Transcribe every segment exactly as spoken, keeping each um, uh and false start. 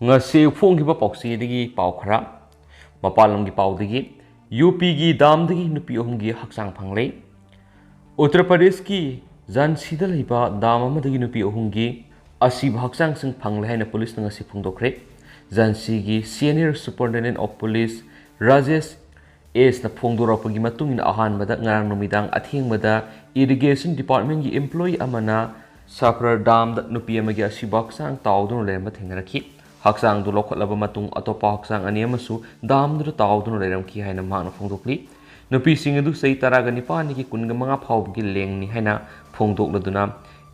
ꯉꯁꯤ ꯐꯣꯡꯈꯤꯕ ꯄꯥꯎꯆꯦꯗꯒꯤ ꯄꯥꯎ ꯈꯔ꯫ ꯃꯄꯥꯟ ꯂꯝꯒꯤ ꯄꯥꯎꯗꯒꯤ, ꯌꯨ ꯄꯤꯒꯤ ꯗꯥꯝꯗꯒꯤ ꯅꯨꯄꯤ ꯑꯍꯨꯝꯒꯤ ꯍꯛꯆꯥꯡ ꯐꯪꯂꯦ꯫ ꯎꯠꯇꯔ ꯄ꯭ꯔꯗꯦꯁꯀꯤ ꯖꯥꯟꯁꯤꯗ ꯂꯩꯕ ꯗꯥꯝ ꯑꯃꯗꯒꯤ ꯅꯨꯄꯤ ꯑꯍꯨꯝꯒꯤ ꯑꯁꯤꯕ ꯍꯛꯆꯥꯡꯁꯤꯡ ꯐꯪꯂꯦ ꯍꯥꯏꯅ ꯄꯨꯂꯤꯁꯅ ꯉꯁꯤ ꯐꯣꯡꯗꯣꯛꯈ꯭ꯔꯦ꯫ ꯖꯥꯟꯁꯤꯒꯤ Senior Superintendent of Police Rajesh ꯑꯦꯁꯅ ꯐꯣꯡꯗꯣꯔꯛꯄꯒꯤ ꯃꯇꯨꯡ ꯏꯟꯅ, ꯑꯍꯥꯟꯕꯗ ꯉꯔꯥꯡ ꯅꯨꯃꯤꯗꯥꯡ ꯑꯊꯦꯡꯕꯗ Irrigation Departmentꯀꯤ employee ꯑꯃꯅ ꯁꯥꯐꯔ ꯗꯥꯝꯗ ꯅꯨꯄꯤ ꯑꯃꯒꯤ ꯑꯁꯤꯕ ꯍꯛꯆꯥꯡ ꯇꯥꯎꯗꯨꯅ ꯂꯩꯔꯝꯕ ꯊꯦꯡꯅꯔꯛꯈꯤ꯫ ꯍꯛꯆꯥꯡꯗꯨ ꯂꯧꯈꯠꯂꯕ ꯃꯇꯨꯡ, ꯑꯇꯣꯞꯄ ꯍꯛꯆꯥꯡ ꯑꯅꯤ ꯑꯃꯁꯨ ꯗꯥꯝꯗꯨꯗ ꯇꯥꯎꯗꯨꯅ ꯂꯩꯔꯝꯈꯤ ꯍꯥꯏꯅ ꯃꯍꯥꯛꯅ ꯐꯣꯡꯗꯣꯛꯂꯤ꯫ ꯅꯨꯄꯤꯁꯤꯡ ꯑꯗꯨ ꯆꯍꯤ ꯇꯔꯥꯒ ꯅꯤꯄꯥꯟꯗꯒꯤ ꯀꯨꯟꯒ ꯃꯉꯥ ꯐꯥꯎꯕꯒꯤ ꯂꯦꯡꯅꯤ ꯍꯥꯏꯅ ꯐꯣꯡꯗꯣꯛꯂꯗꯨꯅ,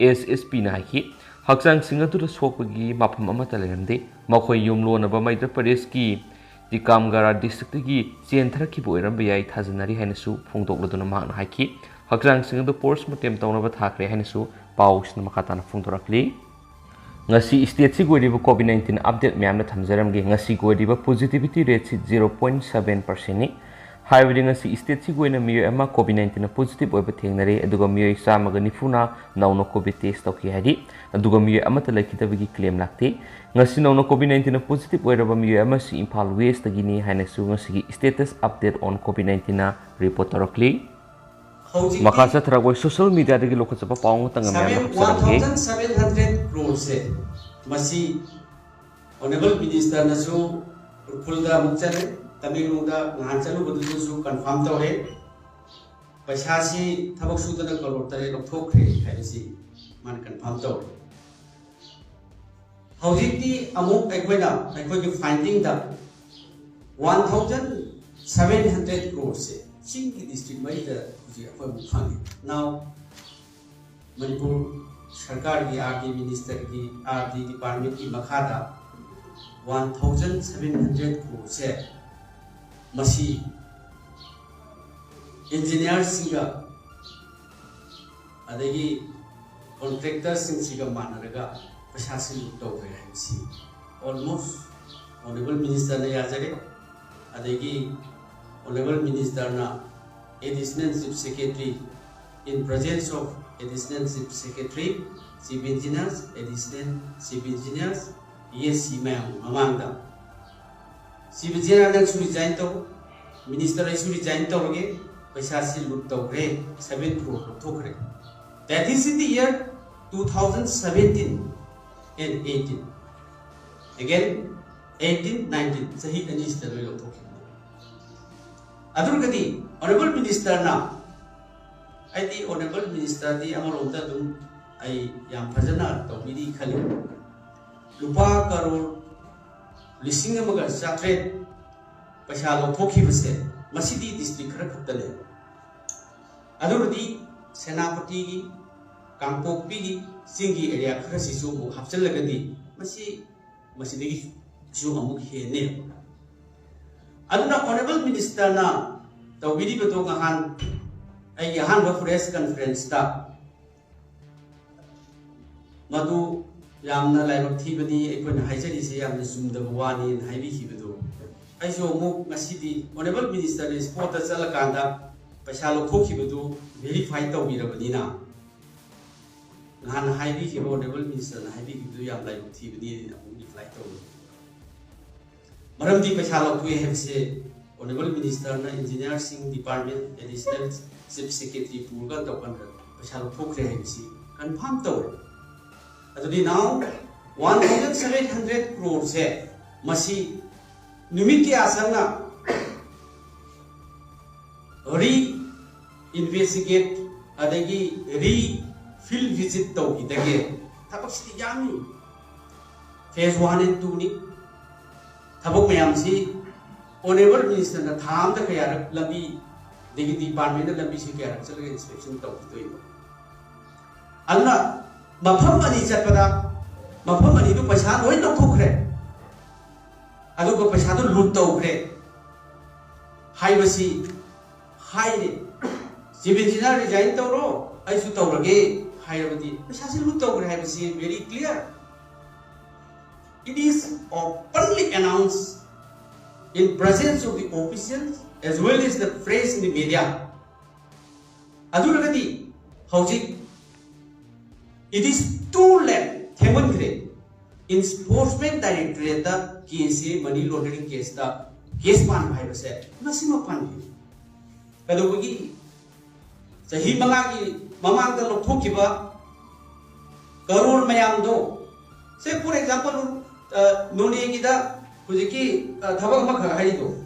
ꯑꯦꯁ ꯑꯦꯁ ꯄꯤꯅ ꯍꯥꯏꯈꯤ, ꯍꯛꯆꯥꯡꯁꯤꯡ ꯑꯗꯨꯗ ꯁꯣꯛꯄꯒꯤ ꯃꯐꯝ ꯑꯃꯠꯇ ꯂꯩꯔꯝꯗꯦ꯫ ꯃꯈꯣꯏ ꯌꯨꯝꯂꯣꯟꯅꯕ ꯃꯩꯙ꯭ꯔ ꯄ꯭ꯔꯗꯦꯁꯀꯤ ꯇꯤꯀꯥꯝꯒꯥꯔꯥ districtꯇꯒꯤ ꯆꯦꯟꯊꯔꯛꯈꯤꯕ ꯑꯣꯏꯔꯝꯕ ꯌꯥꯏ ꯊꯥꯖꯅꯔꯤ ꯍꯥꯏꯅꯁꯨ ꯐꯣꯡꯗꯣꯛꯂꯗꯨꯅ ꯃꯍꯥꯛꯅ ꯍꯥꯏꯈꯤ꯫ ꯍꯛꯆꯥꯡꯁꯤꯡ ꯑꯗꯨ post mortem ꯇꯧꯅꯕ ꯊꯥꯈ꯭ꯔꯦ ꯍꯥꯏꯅꯁꯨ ꯄꯥꯎꯁꯤꯅ ꯃꯈꯥ ꯇꯥꯅ ꯐꯣꯡꯗꯣꯔꯛꯂꯤ꯫ ꯉꯁꯤ stateꯁꯤꯒꯤ ꯑꯣꯏꯔꯤꯕ COVID nineteen update ꯃꯌꯥꯝꯅ ꯊꯝꯖꯔꯝꯒꯦ꯫ ꯉꯁꯤꯒꯤ ꯑꯣꯏꯔꯤꯕ positivity rateꯁꯤ zero point seven percentꯅꯤ꯫ ꯍꯥꯏꯕꯗꯤ ꯉꯁꯤ stateꯁꯤꯒꯤ ꯑꯣꯏꯅ ꯃꯤꯑꯣꯏ ꯑꯃ COVID nineteenꯅ positive ꯑꯣꯏꯕ ꯊꯦꯡꯅꯔꯦ, ꯑꯗꯨꯒ ꯃꯤꯑꯣꯏ ꯆꯥꯝꯃꯒ ꯅꯤꯐꯨꯅ ꯅꯧꯅ COVID test ꯇꯧꯈꯤ ꯍꯥꯏꯔꯤ, ꯑꯗꯨꯒ ꯃꯤꯑꯣꯏ ꯑꯃꯠꯇ ꯂꯩꯈꯤꯗꯕꯒꯤ claim ꯂꯥꯛꯇꯦ꯫ ꯉꯁꯤ ꯅꯧꯅ COVID nineteenꯅ positive ꯑꯣꯏꯔꯕ ꯃꯤꯑꯣꯏ ꯑꯃꯁꯤ ꯏꯝꯐꯥꯜ Westꯇꯒꯤꯅꯤ ꯍꯥꯏꯅꯁꯨ ꯉꯁꯤꯒꯤ status update on COVID nineteenꯅ report ꯇꯧꯔꯛꯂꯤ꯫ ꯍꯧꯖꯤꯛꯇꯤ ꯃꯈꯥ ꯆꯠꯊꯔꯛꯄ social mediaꯗꯒꯤ ꯂꯧꯈꯠꯆꯕ ꯄꯥꯎ ꯑꯃꯇꯪ ꯃꯌꯥꯝꯗ ꯁꯚꯦꯟ, ꯍꯥꯞꯆꯔꯛꯀꯦ꯫ One thousand seven hundred crore ꯁꯦ ꯃꯁꯤ Honourable Ministerꯅꯁꯨ ꯎꯈ꯭ꯔꯨꯜꯗ ꯑꯃꯨꯛ ꯆꯠꯂꯦ, ꯇꯃꯦꯡꯂꯣꯡꯗ ꯅꯍꯥꯟ ꯆꯠꯂꯨꯕꯗꯨꯗꯁꯨ confirm ꯇꯧꯔꯦ꯫ ꯄꯩꯁꯥꯁꯤ ꯊꯕꯛ ꯁꯨꯗꯅ ꯀꯔꯣꯔ ꯇꯔꯦꯠ ꯂꯧꯊꯣꯛꯈ꯭ꯔꯦ ꯍꯥꯏꯕꯁꯤ ꯃꯥꯅ confirm ꯇꯧꯔꯦ꯫ ꯍꯧꯖꯤꯛꯇꯤ ꯑꯃꯨꯛ ꯑꯩꯈꯣꯏꯅ ꯑꯩꯈꯣꯏꯒꯤ findingꯗ one thousand seven hundred crore ꯁꯦ ꯆꯤꯡꯒꯤ district ꯃꯔꯤꯗ ꯍꯧꯖꯤꯛ ꯑꯩꯈꯣꯏ ꯑꯃꯨꯛ ꯐꯪꯉꯤ꯫ Now ꯃꯅꯤꯄꯨꯔ ꯁꯔꯀꯥꯔꯒꯤ R D Ministerꯒꯤ, R D Departmentꯀꯤ ꯃꯈꯥꯗ one thousand seven hundred crore ꯁꯦ ꯃꯁꯤ engineerꯁꯤꯡꯒ ꯑꯗꯒꯤ contractorꯁꯤꯡꯁꯤꯒ ꯃꯥꯟꯅꯔꯒ ꯄꯩꯁꯥꯁꯤ ꯂꯨꯠ ꯇꯧꯈ꯭ꯔꯦ ꯍꯥꯏꯕꯁꯤ almost Honourable Ministerꯅ ꯌꯥꯖꯔꯦ꯫ ꯑꯗꯒꯤ Honourable Ministerꯅ Additional Chief Secretary, in presence of Additional Chief Secretary, Chief Engineers, Additional Chief Engineers, P S C ꯃꯌꯥꯝꯒꯤ ꯃꯃꯥꯡꯗ, "ꯁꯤꯕꯖꯤꯔꯥ, ꯅꯪꯁꯨ ꯔꯤꯖꯥꯏꯟ ꯇꯧ, ꯃꯤꯅꯤꯁꯇꯔ ꯑꯩꯁꯨ ꯔꯤꯖꯥꯏꯟ ꯇꯧꯔꯒꯦ, ꯄꯩꯁꯥꯁꯤ ꯂꯨꯠ ꯇꯧꯈ꯭ꯔꯦ, ꯁꯚꯦꯟ ꯀ꯭ꯔꯣꯔ ꯂꯧꯊꯣꯛꯈ꯭ꯔꯦ"꯫ That is in the year two thousand seventeen and eighteen. Again, eighteen, nineteen, ꯆꯍꯤ ꯑꯅꯤꯁꯤꯗ ꯂꯣꯏ ꯂꯧꯊꯣꯛꯈꯤꯕꯅꯤ꯫ ꯑꯗꯨꯔꯒꯗꯤ ꯑꯣꯅꯔꯦꯕꯜ ꯃꯤꯅꯤꯁꯇꯔꯅ, ꯑꯩꯗꯤ ꯑꯣꯅꯔꯦꯕꯜ ꯃꯤꯅꯤꯁꯇꯔꯗꯤ ꯑꯃꯔꯣꯝꯗ ꯑꯗꯨꯝ ꯑꯩ ꯌꯥꯝ ꯐꯖꯅ ꯇꯧꯕꯤꯔꯤ ꯈꯜꯂꯤ꯫ ꯂꯨꯄꯥ ꯀꯔꯣꯔ ꯂꯤꯁꯤꯡ ꯑꯃꯒ ꯆꯥꯇ꯭ꯔꯦꯠ ꯄꯩꯁꯥ ꯂꯧꯊꯣꯛꯈꯤꯕꯁꯦ, ꯃꯁꯤꯗꯤ ꯗꯤꯁꯇ꯭ꯔꯤꯛ ꯈꯔ ꯈꯛꯇꯅꯦ꯫ ꯑꯗꯨꯅꯗꯤ ꯁꯦꯅꯥꯄꯇꯤꯒꯤ, ꯀꯥꯡꯄꯣꯛꯄꯤꯒꯤ, ꯆꯤꯡꯒꯤ ꯑꯦꯔꯤꯌꯥ ꯈꯔꯁꯤꯁꯨ ꯑꯃꯨꯛ ꯍꯥꯞꯆꯤꯜꯂꯒꯗꯤ ꯃꯁꯤ, ꯃꯁꯤꯗꯒꯤꯁꯨ ꯑꯃꯨꯛ ꯍꯦꯟꯅꯦ꯫ ꯑꯗꯨꯅ ꯑꯣꯅꯔꯦꯕꯜ ꯃꯤꯅꯤꯁꯇꯔꯅ ꯇꯧꯕꯤꯔꯤꯕꯗꯣ, ꯉꯍꯥꯟ ꯑꯩꯒꯤ ꯑꯍꯥꯟꯕ ꯄ꯭ꯔꯦꯁ ꯀꯟꯐꯔꯦꯟꯁꯇ ꯃꯗꯨ ꯌꯥꯝꯅ ꯂꯥꯏꯕꯛ ꯊꯤꯕꯅꯤ, ꯑꯩꯈꯣꯏꯅ ꯍꯥꯏꯖꯔꯤꯁꯦ ꯌꯥꯝꯅ ꯆꯨꯝꯗꯕ ꯋꯥꯅꯤꯅ ꯍꯥꯏꯕꯤꯈꯤꯕꯗꯨ, ꯑꯩꯁꯨ ꯑꯃꯨꯛ ꯉꯁꯤꯗꯤ ꯑꯣꯅꯔꯦꯕꯜ ꯃꯤꯅꯤꯁꯇꯔꯅ ꯏꯁꯄꯣꯠꯇ ꯆꯠꯂꯀꯥꯟꯗ ꯄꯩꯁꯥ ꯂꯧꯊꯣꯛꯈꯤꯕꯗꯨ ꯚꯦꯔꯤꯐꯥꯏ ꯇꯧꯕꯤꯔꯕꯅꯤꯅ, ꯉꯍꯥꯟ ꯍꯥꯏꯕꯤꯈꯤꯕ, ꯑꯣꯅꯔꯦꯕꯜ ꯃꯤꯅꯤꯁꯇꯔꯅ ꯍꯥꯏꯕꯤꯈꯤꯕꯗꯨ ꯌꯥꯝ ꯂꯥꯏꯕꯛ ꯊꯤꯕꯅꯤ ꯍꯥꯏꯅ ꯑꯃꯨꯛ ꯔꯤꯄ꯭ꯂꯥꯏ ꯇꯧꯔꯤ꯫ ꯃꯔꯝꯗꯤ ꯄꯩꯁꯥ ꯂꯧꯊꯣꯛꯑꯦ ꯍꯥꯏꯕꯁꯦ ꯑꯣꯅꯔꯦꯕꯜ ꯃꯤꯅꯤꯁꯇꯔꯅ ꯏꯟꯖꯤꯅꯤꯌꯥꯔꯁꯤꯡ ꯗꯤꯄꯥꯔꯠꯃꯦꯟ ꯑꯦꯗꯤꯁꯅꯦꯜ ꯆꯤꯐ ꯁꯦꯀ꯭ꯔꯦꯇꯔꯤ ꯄꯨꯔꯒ ꯇꯧꯀꯥꯟꯗ ꯄꯩꯁꯥ ꯂꯧꯊꯣꯛꯈ꯭ꯔꯦ ꯍꯥꯏꯕꯁꯤ ꯀꯟꯐꯥꯔꯝ ꯇꯧꯔꯦ꯫ ꯑꯗꯨꯗꯤ now one thousand seven hundred ꯀ꯭ꯔꯣꯔꯁꯦ ꯃꯁꯤ ꯅꯨꯃꯤꯠ ꯀꯌꯥ ꯆꯪꯅ ꯔꯤ ꯏꯟꯚꯦꯁꯇꯤꯒꯦꯠ ꯑꯗꯒꯤ ꯔꯤ ꯐꯤꯜ ꯚꯤꯖꯤꯠ ꯇꯧꯈꯤꯗꯒꯦ? ꯊꯕꯛꯁꯤꯗꯤ ꯌꯥꯝꯃꯤ꯫ Phase one and two ꯅꯤ꯫ ꯊꯕꯛ ꯃꯌꯥꯝꯁꯤ ꯑꯣꯅꯔꯦꯕꯜ ꯃꯤꯅꯤꯁꯇꯔꯅ ꯊꯥ ꯑꯃꯗ ꯀꯌꯥꯔꯛ ꯂꯝꯕꯤ, ꯑꯗꯒꯤ ꯗꯤꯄꯥꯔꯠꯃꯦꯟꯗ ꯂꯝꯕꯤꯁꯤ ꯀꯌꯥꯔꯛ ꯆꯠꯂꯒ ꯏꯟꯁꯄꯦꯛꯁꯟ ꯇꯧꯈꯤꯗꯣꯏꯅꯣ? ꯑꯗꯨꯅ ꯃꯐꯝ ꯑꯅꯤ ꯆꯠꯄꯗ ꯃꯐꯝ ꯑꯅꯤꯗꯨ ꯄꯩꯁꯥ ꯂꯣꯏ ꯂꯧꯊꯣꯛꯈ꯭ꯔꯦ, ꯑꯗꯨꯒ ꯄꯩꯁꯥꯗꯨ ꯂꯨꯠ ꯇꯧꯈ꯭ꯔꯦ ꯍꯥꯏꯕꯁꯤ ꯍꯥꯏꯔꯦ꯫ ꯆꯤꯐ ꯏꯟꯖꯤꯅꯤꯌꯥꯔ ꯔꯤꯖꯥꯏꯟ ꯇꯧꯔꯣ, ꯑꯩꯁꯨ ꯇꯧꯔꯒꯦ ꯍꯥꯏꯔꯕꯗꯤ ꯄꯩꯁꯥꯁꯤ ꯂꯨꯠ ꯇꯧꯈ꯭ꯔꯦ ꯍꯥꯏꯕꯁꯤ very clear. It is openly announced in presence of the officials as well as the press in the media. ꯑꯗꯨꯔꯒꯗꯤ ꯍꯧꯖꯤꯛ it is too late, ꯊꯦꯡꯃꯟꯈ꯭ꯔꯦ꯫ Enforcement Directorate ꯇ case ꯁꯤ, money laundering case ꯇ case ꯄꯥꯟꯕ ꯍꯥꯏꯕꯁꯦ ꯃꯁꯤꯃ ꯄꯥꯟꯕꯤꯌꯨ꯫ ꯀꯩꯗꯧꯕꯒꯤ? ꯆꯍꯤ ꯃꯉꯥꯒꯤ ꯃꯃꯥꯡꯗ ꯂꯧꯊꯣꯛꯈꯤꯕ ꯀꯔꯣꯔ ꯃꯌꯥꯝꯗꯣ, say for example, ꯑ, ꯅꯣꯅꯦꯒꯤꯗ ꯍꯧꯖꯤꯛꯀꯤ, ꯑ, ꯊꯕꯛ ꯑꯃꯈꯛ ꯍꯥꯏꯔꯤꯗꯣ,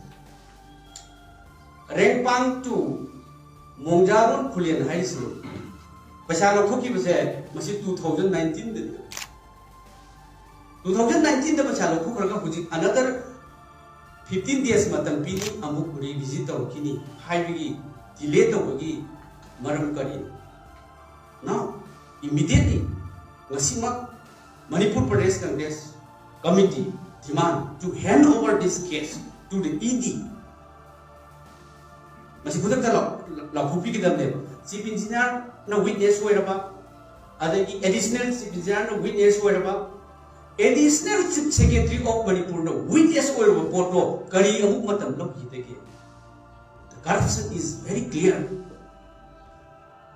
ꯔꯦꯡꯄꯥꯡ to ꯃꯣꯡꯖꯥꯔꯣꯟ ꯈꯨꯂꯦꯟ ꯍꯥꯏꯔꯤꯁꯤ ꯄꯩꯁꯥ ꯂꯧꯊꯣꯛꯈꯤꯕꯁꯦ ꯃꯁꯤ two thousand nineteen ꯗꯅꯤ꯫ Two thousand nineteen ꯗ ꯄꯩꯁꯥ ꯂꯧꯊꯣꯛꯈ꯭ꯔꯒ ꯍꯧꯖꯤꯛ another fifteen days ꯃꯇꯝ ꯄꯤꯅꯤ, ꯑꯃꯨꯛ revisit ꯇꯧꯔꯛꯈꯤꯅꯤ ꯍꯥꯏꯕꯒꯤ delay ꯇꯧꯕꯒꯤ ꯃꯔꯝ ꯀꯔꯤꯅꯣ? Now, immediately, ꯉꯁꯤꯃꯛ Manipur Pradesh Congress Committee demand to hand over this case to the E D꯫ ꯃꯁꯤ ꯈꯨꯗꯛꯇ ꯂꯥꯎ-, ꯂꯥꯎꯊꯣꯛꯄꯤꯒꯗꯕꯅꯦꯕ꯫ Chief Engineer ꯅ witness ꯑꯣꯏꯔꯕ, ꯑꯗꯒꯤ Additional Chief Engineer ꯅ witness ꯑꯣꯏꯔꯕ, Additional Chief Secretary of Manipur ꯅ witness ꯑꯣꯏꯔꯕ ꯄꯣꯠꯇꯣ ꯀꯔꯤ ꯑꯃꯨꯛ ꯃꯇꯝ ꯂꯧꯈꯤꯗꯒꯦ? The corruption is very clear.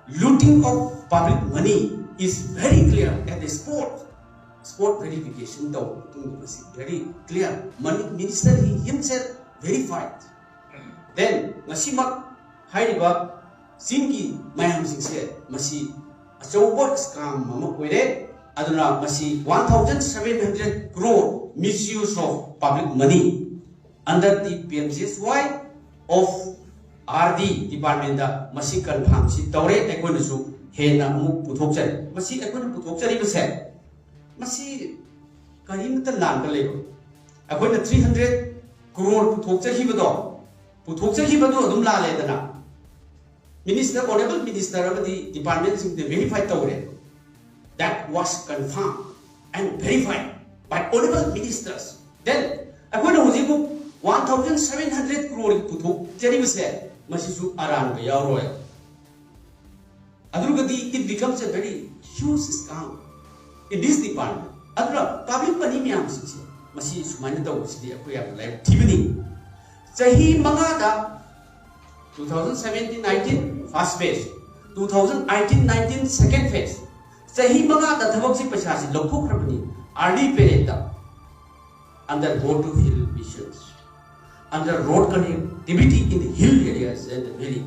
Looting of public money is very clear at the spot. Spot verification ꯇꯧꯔꯕ ꯃꯇꯨꯡꯗ ꯃꯁꯤ very clear. Minister he himself verified. Then ꯉꯁꯤꯃꯛ ꯍꯥꯏꯔꯤꯕ ꯆꯤꯡꯒꯤ ꯃꯌꯥꯝꯁꯤꯡꯁꯦ ꯃꯁꯤ ꯑꯆꯧꯕ scam ꯑꯃ ꯑꯣꯏꯔꯦ꯫ ꯑꯗꯨꯅ ꯃꯁꯤ one thousand seven hundred crore misuse of public money under the P M G S Y of R D department ꯇ ꯃꯁꯤ confirm ꯁꯤ ꯇꯧꯔꯦ꯫ ꯑꯩꯈꯣꯏꯅꯁꯨ ꯍꯦꯟꯅ ꯑꯃꯨꯛ ꯄꯨꯊꯣꯛꯆꯔꯤ꯫ ꯃꯁꯤ ꯑꯩꯈꯣꯏꯅ ꯄꯨꯊꯣꯛꯆꯔꯤꯕꯁꯦ ꯃꯁꯤ ꯀꯔꯤꯃꯇ ꯂꯥꯟꯕ ꯂꯩꯔꯣꯏ꯫ ꯑꯩꯈꯣꯏꯅ three hundred crore ꯄꯨꯊꯣꯛꯆꯈꯤꯕꯗꯣ, ꯄꯨꯊꯣꯛꯆꯈꯤꯕꯗꯣ ꯑꯗꯨꯝ ꯂꯥꯜꯂꯦꯗꯅ꯫ Minister, Honorable Minister ꯑꯃꯗꯤ department ꯁꯤꯡꯗ verify ꯇꯧꯔꯦ꯫ That was confirmed and verified by Honorable Ministers. Then ꯑꯩꯈꯣꯏꯅ ꯍꯧꯖꯤꯛ ꯑꯃꯨꯛ one thousand seven hundred crore ꯄꯨꯊꯣꯛꯆꯔꯤꯕꯁꯦ ꯃꯁꯤꯁꯨ ꯑꯔꯥꯟꯕ ꯌꯥꯎꯔꯣꯏ꯫ ꯑꯗꯨꯒꯗꯤ it becomes a very huge scam in this department. ꯑꯗꯨꯅ public money ꯃꯌꯥꯝꯁꯤꯡꯁꯦ ꯃꯁꯤ ꯁꯨꯃꯥꯏꯅ ꯇꯧꯕꯁꯤꯗꯤ ꯑꯩꯈꯣꯏ ꯌꯥꯝꯅ ꯂꯥꯏꯕꯛ ꯊꯤꯕꯅꯤ꯫ ꯆꯍꯤ ꯃꯉꯥꯗ two thousand seventeen nineteen first phase, two thousand eighteen nineteen second phase, ꯆꯍꯤ ꯃꯉꯥꯗ ꯊꯕꯛꯁꯤ ꯄꯩꯁꯥꯁꯤ ꯂꯧꯊꯣꯛꯈ꯭ꯔꯕꯅꯤ꯫ ꯑꯥꯔꯂꯤ ꯄꯦꯔꯦꯠꯇ under go to hill missions, under road connectivity in the hill areas and the valley,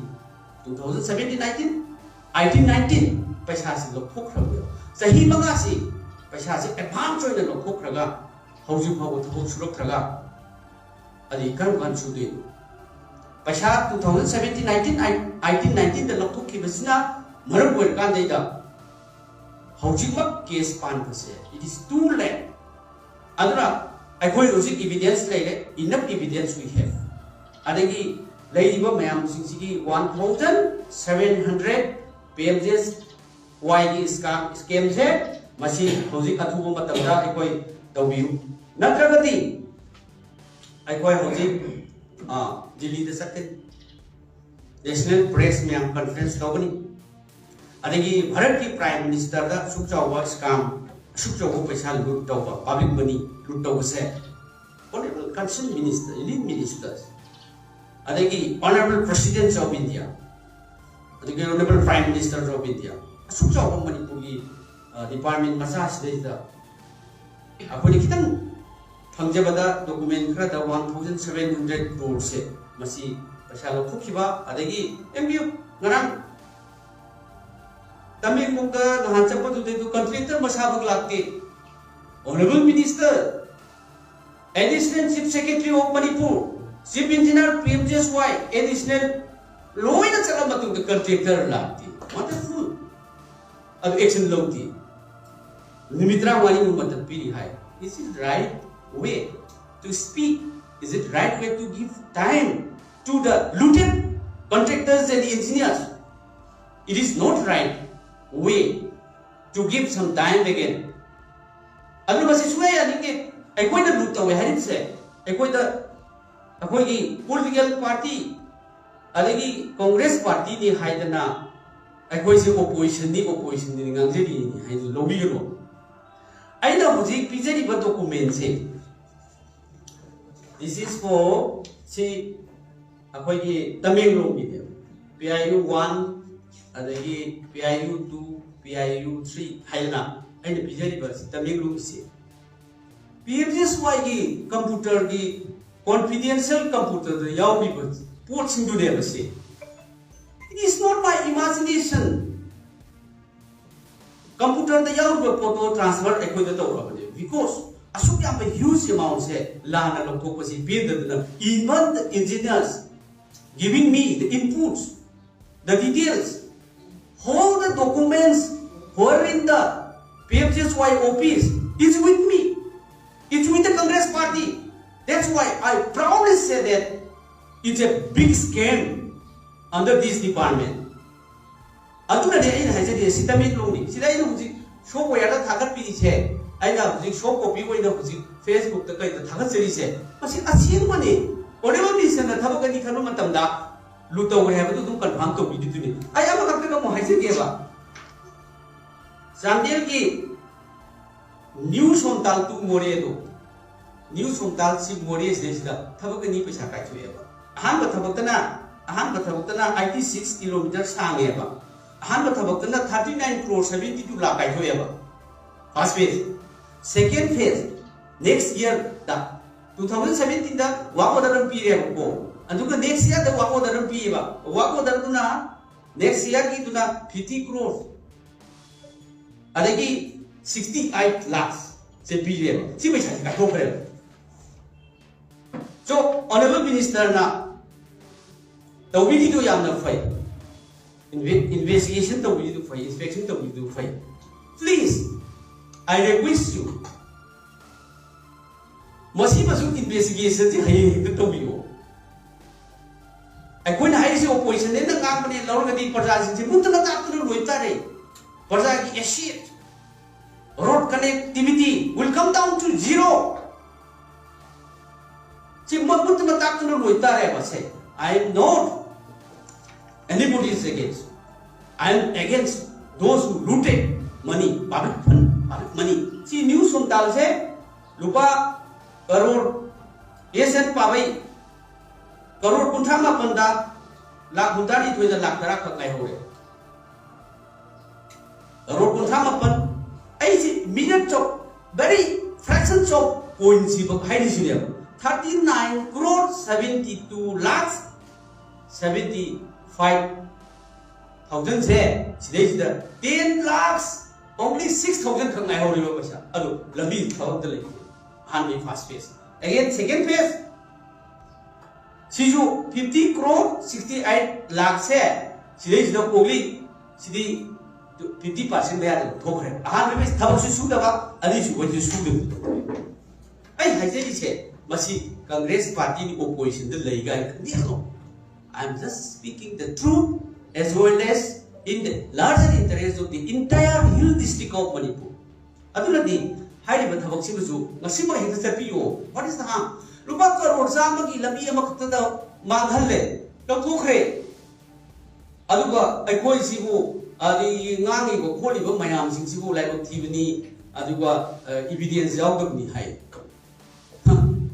two thousand seventeen nineteen, eighteen nineteen ꯄꯩꯁꯥꯁꯤ ꯂꯧꯊꯣꯛꯈ꯭ꯔꯕꯅꯦꯕ꯫ ꯆꯍꯤ ꯃꯉꯥꯁꯤ ꯄꯩꯁꯥꯁꯤ advance ꯑꯣꯏꯅ ꯂꯧꯊꯣꯛꯈ꯭ꯔꯒ ꯍꯧꯖꯤꯛ ꯐꯥꯎꯕ ꯊꯕꯛ ꯁꯨꯔꯛꯇ꯭ꯔꯒ ꯑꯗꯩ ꯀꯔꯝ ꯀꯥꯟꯗ ꯁꯨꯗꯣꯏꯅꯣ? ꯄꯩꯁꯥ two thousand seventeen nineteen, eighteen nineteenꯗ ꯂꯧꯊꯣꯛꯈꯤꯕꯁꯤꯅ ꯃꯔꯝ ꯑꯣꯏꯔꯀꯥꯟꯗꯩꯗ ꯍꯧꯖꯤꯛꯃꯛ case ꯄꯥꯟꯕꯁꯦ, it is too late. ꯑꯗꯨꯅ ꯑꯩꯈꯣꯏ ꯍꯧꯖꯤꯛ ꯏꯕꯤꯗꯦꯟꯁ ꯂꯩꯔꯦ, enough evidence we have꯫ ꯑꯗꯒꯤ ꯂꯩꯔꯤꯕ ꯃꯌꯥꯝꯁꯤꯡꯁꯤꯒꯤ one thousand seven hundred P M J S Yꯒꯤ ꯁ꯭ꯀꯦꯝꯁꯦ ꯃꯁꯤ ꯍꯧꯖꯤꯛ ꯑꯊꯨꯕ ꯃꯇꯝꯗ ꯑꯩꯈꯣꯏ ꯇꯧꯕꯤꯌꯨ, ꯅꯠꯇ꯭ꯔꯒꯗꯤ ꯑꯩꯈꯣꯏ ꯍꯧꯖꯤꯛ ꯗꯤꯜꯂꯤꯗ ꯆꯠꯀꯅꯤ, ꯅꯦꯁꯅꯦꯜ ꯄ꯭ꯔꯦꯁ ꯃꯌꯥꯝ ꯀꯟꯐ꯭ꯔꯦꯟꯁ ꯇꯧꯒꯅꯤ꯫ ꯑꯗꯒꯤ ꯚꯥꯔꯠꯀꯤ ꯄ꯭ꯔꯥꯏꯝ ꯃꯤꯅꯤꯁꯇꯔꯗ ꯑꯁꯨꯛ ꯆꯥꯎꯕ ꯁ꯭ꯀꯥꯝ, ꯑꯁꯨꯛ ꯆꯥꯎꯕ ꯄꯩꯁꯥ ꯂꯨꯠ ꯇꯧꯕ, ꯄꯕ꯭ꯂꯤꯛ ꯃꯅꯤ ꯂꯨꯠ ꯇꯧꯕꯁꯦ, Honorable Concerned Minister, Union Ministers, ꯑꯗꯒꯤ Honorable President of India, ꯑꯗꯒꯤ Honorable Prime Minister of India, ꯑꯁꯨꯛ ꯆꯥꯎꯕ ꯃꯅꯤꯄꯨꯔꯒꯤ ꯗꯤꯄꯥꯔꯠꯃꯦꯟ ꯃꯆꯥꯁꯤꯗꯩꯗ ꯑꯩꯈꯣꯏꯅ ꯈꯤꯇꯪ ꯐꯪꯖꯕꯗ ꯗꯣꯀꯨꯃꯦꯟ ꯈꯔꯗ one thousand seven hundred crore ꯁꯦ ꯃꯁꯤ ꯄꯩꯁꯥ ꯂꯧꯊꯣꯛꯈꯤꯕ꯫ ꯑꯗꯒꯤ ꯑꯦꯝ ꯕꯤ ꯌꯨ ꯉꯔꯥꯡ ꯇꯃꯦꯡꯂꯣꯡꯗ ꯅꯍꯥꯟ ꯆꯠꯄꯗꯨꯗꯩꯗꯨ ꯀꯟꯇ꯭ꯔꯦꯛꯇꯔ ꯃꯁꯥꯃꯛ ꯂꯥꯛꯇꯦ꯫ Honorable Minister, Additional Chief Secretary of Manipur, Chief Engineer P M J S Y, Additional ꯂꯣꯏꯅ ꯆꯠꯂ ꯃꯇꯨꯡꯗ ꯀꯟꯇ꯭ꯔꯦꯛꯇꯔ ꯂꯥꯛꯇꯦ꯫ Wonderful. ꯑꯗꯨ ꯑꯦꯛꯁꯟ ꯂꯧꯗꯦ꯫ ꯅꯨꯃꯤꯠ ꯇꯔꯥꯃꯉꯥꯅꯤꯃꯨꯛ ꯃꯇꯝ ꯄꯤꯔꯤ ꯍꯥꯏ꯫ Is it right way to speak? Is it right way to give time to the looted contractors and engineers? It is not right way to give some time again. ꯑꯗꯨꯅ ꯃꯁꯤ ꯁꯨꯡꯌꯥ ꯌꯥꯅꯤꯡꯗꯦ꯫ ꯑꯩꯈꯣꯏꯅ ꯂꯨꯠ ꯇꯧꯋꯦ ꯍꯥꯏꯔꯤꯕꯁꯦ ꯑꯩꯈꯣꯏꯗ, ꯑꯩꯈꯣꯏꯒꯤ ꯄꯣꯂꯤꯇꯤꯀꯦꯜ ꯄꯥꯔꯇꯤ ꯑꯗꯒꯤ ꯀꯣꯡꯒ꯭ꯔꯦꯁ ꯄꯥꯔꯇꯤꯅꯤ ꯍꯥꯏꯗꯅ ꯑꯩꯈꯣꯏꯁꯦ ꯑꯣꯄꯣꯖꯤꯁꯟꯅꯤ, ꯑꯣꯄꯣꯖꯤꯁꯟꯅꯤ ꯉꯥꯡꯖꯔꯤꯅꯤ ꯍꯥꯏꯅ ꯂꯧꯕꯤꯒꯅꯨ꯫ ꯑꯩꯅ ꯍꯧꯖꯤꯛ ꯄꯤꯖꯔꯤꯕ ꯗꯣꯀꯨꯃꯦꯟꯁꯦ, this is for, ꯁꯤ ꯑꯩꯈꯣꯏꯒꯤ ꯇꯃꯦꯡꯂꯣꯡꯒꯤꯅꯦꯕ, P I U one, ꯑꯗꯒꯤ P I U two, P I U three ꯍꯥꯏꯗꯅ ꯑꯩꯅ ꯄꯤꯖꯔꯤꯕ ꯁꯤ ꯇꯃꯦꯡꯂꯣꯡꯒꯤꯁꯦ꯫ ꯄꯤ ꯑꯦꯝ ꯖꯤ ꯑꯦꯁ ꯋꯥꯏꯒꯤ ꯀꯝꯄ꯭ꯌꯨꯇꯔꯒꯤ ꯀꯣꯟꯐꯤꯗꯦꯟꯁꯤꯌꯦꯜ ꯀꯝꯄ꯭ꯌꯨꯇꯔꯗ ꯌꯥꯎꯔꯤꯕ ꯄꯣꯠꯁꯤꯡꯗꯨꯅꯦꯕ ꯁꯤ꯫ It is not my imagination. ꯀꯝꯄ꯭ꯌꯨꯇꯔꯗ ꯌꯥꯎꯔꯤꯕ ꯄꯣꯠꯇꯣ ꯇ꯭ꯔꯥꯟꯁꯐꯔ ꯑꯩꯈꯣꯏꯗ ꯇꯧꯔꯕꯅꯦ, ꯕꯤꯀꯣꯁ ꯑꯁꯨꯛ ꯌꯥꯝꯕ ꯍ꯭ꯌꯨꯖ ꯑꯦꯃꯥꯎꯟꯁꯦ ꯂꯥꯟꯅ ꯂꯧꯊꯣꯛꯄꯁꯤ ꯄꯦꯟꯗꯗꯅ, even the engineers giving me the inputs, the details, all the documents were in the P M G S Y office is with me. It's with the Congress party. That's why I proudly say that it's a big scam under this department. ꯑꯗꯨꯅꯅꯦ ꯑꯩꯅ ꯍꯥꯏꯖꯔꯤꯁꯦ, ꯁꯤ ꯇꯃꯦꯡꯂꯣꯡꯅꯤ꯫ ꯁꯤꯗ ꯑꯩꯅ ꯍꯧꯖꯤꯛ ꯁꯣꯞꯋꯦꯌꯔꯗ ꯊꯥꯒꯠꯄꯤꯔꯤꯁꯦ, ꯑꯩꯅ ꯍꯧꯖꯤꯛ ꯁꯣꯐ copy ꯑꯣꯏꯅ ꯍꯧꯖꯤꯛ ꯐꯦꯁꯕꯨꯛꯇ ꯀꯩꯗ ꯊꯥꯒꯠꯆꯔꯤꯁꯦ, ꯃꯁꯤ ꯑꯁꯦꯡꯕꯅꯤ꯫ ꯑꯣꯅꯦꯕꯜ ꯃꯤꯅꯤꯁꯇꯔꯅ ꯊꯕꯛ ꯑꯅꯤ ꯈꯟꯕ ꯃꯇꯝꯗ ꯂꯨꯠ ꯇꯧꯈ꯭ꯔꯦ ꯍꯥꯏꯕꯗꯨ ꯑꯗꯨꯝ ꯀꯟꯐꯥꯔꯝ ꯇꯧꯕꯤꯗꯨꯗꯨꯅꯤ꯫ ꯑꯩ ꯑꯃꯈꯛꯇꯒ ꯑꯃꯨꯛ ꯍꯥꯏꯖꯒꯦꯕ, ꯆꯥꯟꯗꯦꯜꯒꯤ ꯅ꯭ꯌꯨ ꯁꯣꯝꯇꯥꯜ ꯇꯨ ꯃꯣꯔꯦꯗꯣ, ꯅ꯭ꯌꯨ ꯁꯣꯝꯇꯥꯜ ꯁꯤ ꯃꯣꯔꯦꯁꯤꯗꯩꯁꯤꯗ ꯊꯕꯛ ꯑꯅꯤ ꯄꯩꯁꯥ ꯀꯥꯏꯊꯣꯛꯑꯦꯕ꯫ ꯑꯍꯥꯟꯕ ꯊꯕꯛꯇꯅ, ꯑꯍꯥꯟꯕ ꯊꯕꯛꯇꯅ eighty six kilometer ꯁꯥꯡꯉꯦꯕ꯫ ꯑꯍꯥꯟꯕ ꯊꯕꯛꯇꯅ thirty nine crore seventy two lakh ꯀꯥꯏꯊꯣꯛꯑꯦꯕ, first phase꯫ Second phase next year ꯗ, two thousand seventeen ꯗ work order ꯑꯃ ꯄꯤꯔꯦꯕꯀꯣ, ꯑꯗꯨꯒ next year ꯗ work order ꯑꯃ ꯄꯤꯌꯦꯕ꯫ Work order ꯗꯨꯅ next year ꯒꯤꯗꯨꯅ fifty crore, ꯑꯗꯒꯤ sixty eight lakhs ꯁꯦ ꯄꯤꯔꯦꯕ꯫ ꯁꯤ ꯄꯩꯁꯥꯁꯤ ꯀꯥꯏꯊꯣꯛꯈ꯭ꯔꯦꯕ꯫ So, honourable ꯃꯤꯅꯤꯁꯇꯔꯅ ꯇꯧꯕꯤꯔꯤꯗꯨ ꯌꯥꯝꯅ ꯐꯩ, ꯏꯟꯚꯦꯁꯇꯤꯒꯦꯁꯟ ꯇꯧꯕꯤꯔꯤꯗꯨ ꯐꯩ, ꯏꯟꯁꯄꯦꯛꯁꯟ ꯇꯧꯕꯤꯔꯤꯗꯨ ꯐꯩ꯫ Please, I request you, ꯃꯁꯤꯃꯁꯨ ꯏꯟꯚꯦꯁꯇꯤꯒꯦꯁꯟꯁꯤ ꯍꯌꯦꯡ ꯍꯦꯛꯇ ꯇꯧꯕꯤꯌꯣ꯫ ꯑꯩꯈꯣꯏꯅ ꯍꯥꯏꯔꯤꯁꯤ ꯑꯣꯄꯣꯖꯤꯁꯟꯅꯦꯅ ꯉꯥꯡꯕꯅꯦ ꯂꯧꯔꯒꯗꯤ ꯄ꯭ꯔꯖꯥꯁꯤꯡꯁꯤ ꯃꯨꯠꯇꯅ ꯇꯥꯛꯇꯅ ꯂꯣꯏ ꯇꯥꯔꯦ꯫ ꯄ꯭ꯔꯖꯥꯒꯤ asset, road connectivity will come down to zero꯫ ꯁꯤ ꯃꯨꯠꯇꯅ ꯇꯥꯛꯇꯅ ꯂꯣꯏ ꯇꯥꯔꯦꯕ꯫ ꯁꯦ, I am not anybody is against, I am against those who looted money, public fund, public money꯫ ꯁꯤ ꯅ꯭ꯌꯨ ꯁꯣꯝꯇꯥꯜꯁꯦ ꯂꯨꯄꯥ ꯀꯔꯣꯔ, ꯑꯦꯁ ꯑꯦꯟ ꯄꯥꯕꯩ ꯀꯔꯣꯔ ꯀꯨꯟꯊ꯭ꯔꯥ ꯃꯥꯄꯟꯗ ꯂꯥꯛ ꯍꯨꯝꯗ꯭ꯔꯥ ꯅꯤꯊꯣꯏꯗ ꯂꯥꯛ ꯇꯔꯥ ꯈꯛ ꯉꯥꯏꯍꯧꯔꯦ꯫ ꯀꯔꯣꯔ ꯀꯨꯟꯊ꯭ꯔꯥ ꯃꯥꯄꯟ꯫ ꯑꯩꯁꯤ minutes of very Fractions of coin ꯁꯤꯕ ꯍꯥꯏꯔꯤꯁꯤꯅꯦꯕ, thirty nine crore seventy two lakh seventy five thousand ꯁꯦ ꯁꯤꯗꯩꯁꯤꯗ ten lakhs only six thousand ꯈꯛ ꯉꯥꯏꯍꯧꯔꯤꯕ ꯄꯩꯁꯥ꯫ ꯑꯗꯨ ꯂꯝꯕꯤ ꯊꯕꯛꯇ ꯂꯩꯇꯦ꯫ ꯑꯍꯥꯟꯕꯒꯤ first phase꯫ Again second phase ꯁꯤꯁꯨ fifty crore sixty eight lakh ꯁꯦ ꯁꯤꯗꯩꯁꯤꯗ ꯑꯣꯛꯂꯤ꯫ ꯁꯤꯗꯤ fifty percent ꯃꯌꯥꯗ ꯂꯧꯊꯣꯛꯈ꯭ꯔꯦ꯫ ꯑꯍꯥꯟꯕꯒꯤ ꯊꯕꯛꯁꯨ ꯁꯨꯗꯕ, ꯑꯅꯤꯁꯨꯕꯩꯁꯨ ꯁꯨꯗꯕ꯫ ꯑꯩ ꯍꯥꯏꯖꯔꯤꯁꯦ, ꯃꯁꯤ Congress party ꯅ opposition ꯗ ꯂꯩ ꯀꯥꯏꯅ ꯈꯟꯕꯤꯒꯅꯨ꯫ I am just speaking the truth as well as in the larger interest of the entire Hill District of Manipur. ꯑꯗꯨꯅꯗꯤ ꯍꯥꯏꯔꯤꯕ ꯊꯕꯛꯁꯤꯃꯁꯨ ꯉꯁꯤꯃꯛ ꯍꯦꯛꯇ ꯆꯠꯄꯤꯌꯣ꯫ What is the harm? ꯂꯨꯄꯥ ꯀꯔꯣꯔ ꯆꯥꯝꯃꯒꯤ ꯂꯝꯕꯤ ꯑꯃꯈꯛꯇꯗ ꯃꯥꯡꯍꯜꯂꯦ, ꯂꯧꯊꯣꯛꯈ꯭ꯔꯦ꯫ ꯑꯗꯨꯒ ꯑꯩꯈꯣꯏꯁꯤꯕꯨ, ꯑꯗꯒꯤ ꯉꯥꯡꯉꯤꯕ ꯈꯣꯠꯂꯤꯕ ꯃꯌꯥꯝꯁꯤꯡꯁꯤꯕꯨ ꯂꯥꯏꯕꯛ ꯊꯤꯕꯅꯤ, ꯑꯗꯨꯒ, ꯑ, evidence ꯌꯥꯎꯗꯕꯅꯤ high.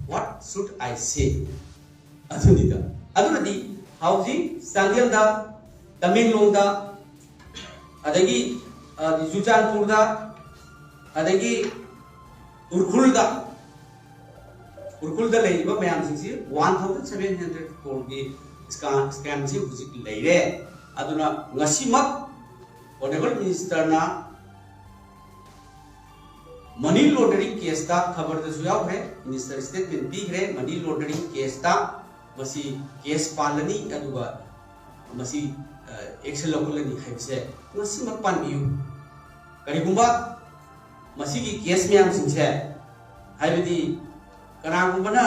What should I say? ꯑꯗꯨꯅꯤꯗ꯫ ꯑꯗꯨꯅꯗꯤ ꯍꯧꯖꯤꯛ ꯆꯥꯟꯗꯦꯜꯗ, ꯇꯃꯦꯡꯂꯣꯡꯗ, ꯑꯗꯒꯤ, ꯑ, ꯆꯨꯔꯆꯥꯟꯄꯨꯔꯗ, ꯑꯗꯒꯤ ꯎꯈ꯭ꯔꯨꯜꯗ, ꯎꯈ꯭ꯔꯨꯜꯗ ꯂꯩꯔꯤꯕ ꯃꯌꯥꯝꯁꯤꯡꯁꯤ one thousand seven hundred crore ꯒꯤ scam, scam ꯁꯤ ꯍꯧꯖꯤꯛ ꯂꯩꯔꯦ꯫ ꯑꯗꯨꯅ ꯉꯁꯤꯃꯛ Honourable Minister ꯅ money laundering case ꯇ, ꯈꯕꯔꯗꯁꯨ ꯌꯥꯎꯈ꯭ꯔꯦ, Minister statement ꯄꯤꯈ꯭ꯔꯦ, money laundering case ꯇ ꯃꯁꯤ case ꯄꯥꯜꯂꯅꯤ, ꯑꯗꯨꯒ ꯃꯁꯤ, ꯑ, action ꯂꯧꯈꯠꯂꯅꯤ ꯍꯥꯏꯕꯁꯦ ꯉꯁꯤꯃꯛ ꯄꯥꯟꯕꯤꯌꯨ꯫ ꯀꯔꯤꯒꯨꯝꯕ ꯃꯁꯤꯒꯤ case ꯃꯌꯥꯝꯁꯤꯡꯁꯦ, ꯍꯥꯏꯕꯗꯤ ꯀꯅꯥꯒꯨꯝꯕꯅ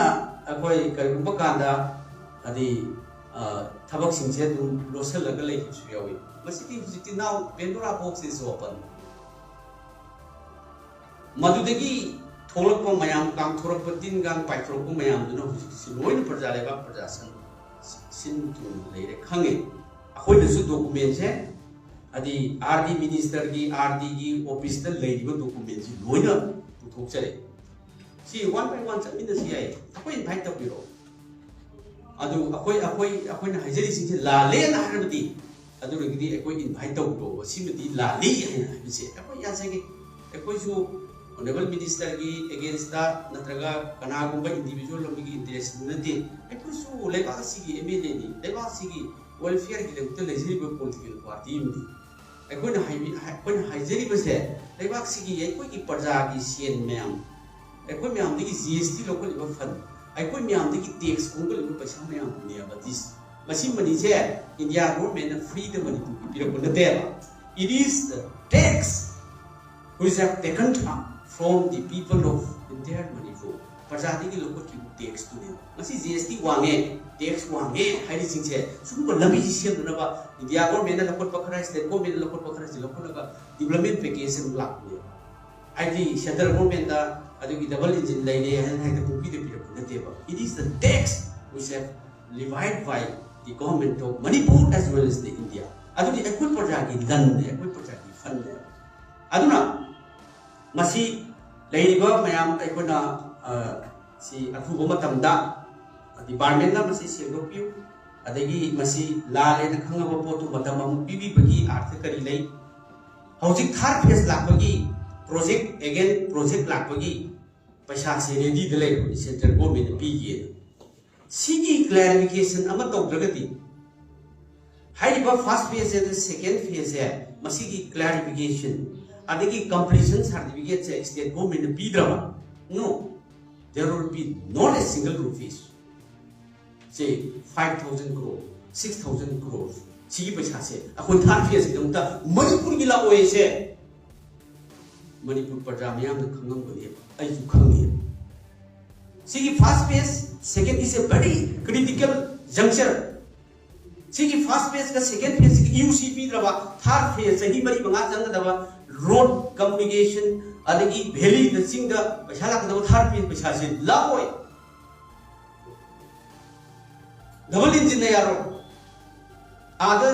ꯑꯩꯈꯣꯏ ꯀꯔꯤꯒꯨꯝꯕ ꯀꯥꯟꯗ ꯍꯥꯏꯗꯤ, ꯑ, ꯊꯕꯛꯁꯤꯡꯁꯦ ꯑꯗꯨꯝ ꯂꯣꯠꯁꯤꯜꯂꯒ ꯂꯩꯕꯁꯨ ꯌꯥꯎꯏ꯫ ꯃꯁꯤꯗꯤ ꯍꯧꯖꯤꯛꯇꯤ now Pandora box is open꯫ ꯃꯗꯨꯗꯒꯤ ꯊꯣꯛꯂꯛꯄ ꯃꯌꯥꯝ, ꯀꯥꯡꯊꯣꯔꯛꯄ, ꯇꯤꯟ ꯀꯥꯡ ꯄꯥꯏꯊꯣꯔꯛꯄ ꯃꯌꯥꯝꯗꯨꯅ ꯍꯧꯖꯤꯛꯁꯤ ꯂꯣꯏꯅ ꯄ꯭ꯔꯖꯥ ꯂꯩꯕꯥꯛ ꯄ꯭ꯔꯖꯥꯁꯟ ꯁꯤꯟ ꯊꯨꯡꯅ ꯂꯩꯔꯦ ꯈꯪꯉꯦ꯫ ꯑꯩꯈꯣꯏꯅꯁꯨ document ꯁꯦ, ꯍꯥꯏꯗꯤ R D minister ꯒꯤ, R D ꯒꯤ office ꯇ ꯂꯩꯔꯤꯕ document ꯁꯤ ꯂꯣꯏꯅ ꯄꯨꯊꯣꯛꯆꯔꯦ꯫ ꯁꯤ one by one ꯆꯠꯃꯤꯟꯅꯁꯤ ꯌꯥꯏ, ꯑꯩꯈꯣꯏ invite ꯇꯧꯕꯤꯔꯛꯑꯣ꯫ ꯑꯗꯨ ꯑꯩꯈꯣꯏ, ꯑꯩꯈꯣꯏ, ꯑꯩꯈꯣꯏꯅ ꯍꯥꯏꯖꯔꯤꯁꯤꯡꯁꯦ ꯂꯥꯜꯂꯦꯅ ꯍꯥꯏꯔꯕꯗꯤ, ꯑꯗꯨꯗꯒꯤꯗꯤ ꯑꯩꯈꯣꯏ invite ꯇꯧꯕꯤꯔꯛꯑꯣ, ꯁꯤꯃꯗꯤ ꯂꯥꯜꯂꯤ ꯍꯥꯏꯅ ꯍꯥꯏꯕꯁꯦ ꯑꯩꯈꯣꯏ ꯌꯥꯖꯒꯦ꯫ ꯑꯩꯈꯣꯏꯁꯨ ꯑꯣꯅꯔꯦꯕꯜ ꯃꯤꯅꯤꯁꯇꯔꯒꯤ ꯑꯦꯒꯦꯟꯁꯇ ꯅꯠꯇ꯭ꯔꯒ ꯀꯅꯥꯒꯨꯝꯕ ꯏꯟꯗꯤꯕꯤꯖꯨꯋꯦꯜ ꯑꯃꯒꯤ ꯏꯟꯇꯔꯦꯁ ꯅꯠꯇꯦ꯫ ꯑꯩꯈꯣꯏꯁꯨ ꯂꯩꯕꯥꯛ ꯑꯁꯤꯒꯤ ꯑꯦꯝ ꯑꯦꯜ ꯑꯦꯅꯤ, ꯂꯩꯕꯥꯛ ꯑꯁꯤꯒꯤ ꯋꯦꯜꯐꯤꯌꯔꯒꯤꯗꯃꯛꯇ ꯂꯩꯖꯔꯤꯕ ꯄꯣꯂꯤꯇꯤꯀꯦꯜ ꯄꯥꯔꯇꯤ ꯑꯃꯅꯤ꯫ ꯑꯩꯈꯣꯏꯅ ꯍꯥꯏꯕꯤ-, ꯑꯩꯈꯣꯏꯅ ꯍꯥꯏꯖꯔꯤꯕꯁꯦ ꯂꯩꯕꯥꯛꯁꯤꯒꯤ ꯑꯩꯈꯣꯏꯒꯤ ꯄ꯭ꯔꯖꯥꯒꯤ ꯁꯦꯟ ꯃꯌꯥꯝ, ꯑꯩꯈꯣꯏ ꯃꯌꯥꯝꯗꯒꯤ ꯖꯤ ꯑꯦꯁ ꯇꯤ ꯂꯧꯈꯠꯂꯤꯕ ꯐꯟ, ꯑꯩꯈꯣꯏ ꯃꯌꯥꯝꯗꯒꯤ ꯇꯦꯛꯁ ꯈꯣꯝꯒꯠꯂꯤꯕ ꯄꯩꯁꯥ ꯃꯌꯥꯝꯗꯨꯅꯦꯕ꯫ This, ꯃꯁꯤ ꯃꯅꯤꯁꯦ ꯏꯟꯗꯤꯌꯥ ꯒꯣꯔꯃꯦꯟꯅ ꯐ꯭ꯔꯤꯗ ꯃꯅꯤꯄꯨꯔꯒꯤ ꯄꯤꯔꯛꯄ ꯅꯠꯇꯦꯕ꯫ It is the tax which have taken from the people of entire Manipur. ꯄ꯭ꯔꯖꯥꯗꯒꯤ ꯂꯧꯈꯠꯈꯤꯕ ꯇꯦꯛꯁꯇꯨꯅꯦꯕ꯫ ꯉꯁꯤ ꯖꯤ ꯑꯦꯁ ꯇꯤ ꯋꯥꯡꯉꯦ, ꯇꯦꯛꯁ ꯋꯥꯡꯉꯦ ꯍꯥꯏꯔꯤꯁꯤꯡꯁꯦ ꯁꯤꯒꯨꯝꯕ ꯂꯝꯕꯤꯁꯤ ꯁꯦꯝꯗꯅꯕ ꯏꯟꯗꯤꯌꯥ ꯒꯣꯔꯃꯦꯟꯅ ꯂꯧꯈꯠꯄ ꯈꯔ, ꯁ꯭ꯇꯦꯠ ꯒꯣꯔꯃꯦꯟꯅ ꯂꯧꯈꯠꯄ ꯈꯔꯁꯤ ꯂꯧꯈꯠꯂꯒ ꯗꯤꯕꯂꯞꯃꯦꯟ ꯄꯦꯀꯦꯖ ꯑꯃ ꯂꯥꯛꯄꯅꯦꯕ꯫ ꯍꯥꯏꯗꯤ ꯁꯦꯟꯇ꯭ꯔꯦꯜ ꯒꯣꯔꯃꯦꯟꯗ ꯑꯗꯨꯒꯤ ꯗꯕꯜ ꯏꯟꯖꯤꯟ ꯂꯩꯔꯦ ꯍꯥꯏꯅ ꯍꯦꯛꯇ ꯄꯨꯡꯄꯤꯗ ꯄꯤꯔꯛꯄ ꯅꯠꯇꯦꯕ꯫ It is the tax which have levied by the government of Manipur as well as the India. ꯑꯗꯨꯗꯤ ꯑꯩꯈꯣꯏ ꯄ꯭ꯔꯖꯥꯒꯤ ꯂꯟꯅꯦ, ꯑꯩꯈꯣꯏ ꯄ꯭ꯔꯖꯥꯒꯤ ꯐꯟꯅꯦ꯫ ꯑꯗꯨꯅ ꯃꯁꯤ ꯂꯩꯔꯤꯕ ꯃꯌꯥꯝ ꯑꯩꯈꯣꯏꯅ, ꯑ, ꯁꯤ ꯑꯊꯨꯕ ꯃꯇꯝꯗ ꯗꯤꯄꯥꯔꯠꯃꯦꯟꯅ ꯃꯁꯤ ꯁꯦꯡꯗꯣꯛꯄꯤꯌꯨ꯫ ꯑꯗꯒꯤ ꯃꯁꯤ ꯂꯥꯜꯂꯦꯅ ꯈꯪꯉꯕ ꯄꯣꯠꯇꯨ ꯃꯇꯝ ꯑꯃꯨꯛ ꯄꯤꯕꯤꯕꯒꯤ ꯑꯥꯔꯊ ꯀꯔꯤ ꯂꯩ? ꯍꯧꯖꯤꯛ ꯊꯥꯔꯠ ꯐꯦꯁ ꯂꯥꯛꯄꯒꯤ ꯄ꯭ꯔꯣꯖꯦꯛ, ꯑꯦꯒꯦꯟ ꯄ꯭ꯔꯣꯖꯦꯛ ꯂꯥꯛꯄꯒꯤ ꯄꯩꯁꯥꯁꯦ ꯔꯦꯗꯤꯗ ꯂꯩꯔꯕꯅꯤ, ꯁꯦꯟꯇ꯭ꯔꯦꯜ ꯒꯣꯔꯃꯦꯟꯅ ꯄꯤꯒꯦꯅ꯫ ꯁꯤꯒꯤ ꯀ꯭ꯂꯦꯔꯤꯐꯤꯀꯦꯁꯟ ꯑꯃ ꯇꯧꯗ꯭ꯔꯒꯗꯤ ꯍꯥꯏꯔꯤꯕ ꯐꯥꯔꯁ ꯐꯦꯁ ꯑꯃꯗꯤ ꯁꯦꯀꯦꯟ ꯐꯦꯁꯁꯦ ꯃꯁꯤꯒꯤ ꯀ꯭ꯂꯦꯔꯤꯐꯤꯀꯦꯁꯟ ꯑꯗꯒꯤ ꯀꯝꯄ꯭ꯂꯤꯁꯟ ꯁꯥꯔꯇꯤꯐꯤꯀꯦꯠꯁꯦ ꯁ꯭ꯇꯦꯠ ꯒꯣꯔꯃꯦꯟꯅ ꯄꯤꯗ꯭ꯔꯕ, no, there will be not a single rupees. Say five thousand crore, six thousand crore, ꯁꯤꯒꯤ ꯄꯩꯁꯥꯁꯦ ꯑꯩꯈꯣꯏ ꯊꯥꯔꯠ ꯐꯦꯁꯀꯤꯗꯃꯛꯇ ꯃꯅꯤꯄꯨꯔꯒꯤ ꯂꯥꯛꯑꯣꯏꯁꯦ ꯃꯅꯤꯄꯨꯔ ꯄ꯭ꯔꯖꯥ ꯃꯌꯥꯝꯅ ꯈꯪꯉꯝꯒꯅꯦꯕ, ꯑꯩꯁꯨ ꯈꯪꯉꯦꯕ꯫ ꯁꯤꯒꯤ first phase, second is a very critical juncture. ꯁꯤꯒꯤ first phase ꯀ second phase ꯁꯤꯒꯤ ꯌꯨ ꯁꯤ ꯄꯤꯗ꯭ꯔꯕ, third phase ꯆꯍꯤ ꯃꯔꯤ ꯃꯉꯥ ꯆꯪꯒꯗꯕ ꯔꯣꯗ ꯀꯝꯃꯨꯅꯤꯀꯦꯁꯟ ꯑꯗꯒꯤ ꯚꯦꯂꯤꯗ, ꯆꯤꯡꯗ ꯄꯩꯁꯥ ꯂꯥꯛꯀꯗꯕ third phase ꯄꯩꯁꯥꯁꯦ ꯂꯥꯛꯑꯣꯏ꯫ ꯗꯕꯜ ꯏꯟꯖꯤꯟꯅ ꯌꯥꯔꯣꯏ꯫ ꯑꯥꯗ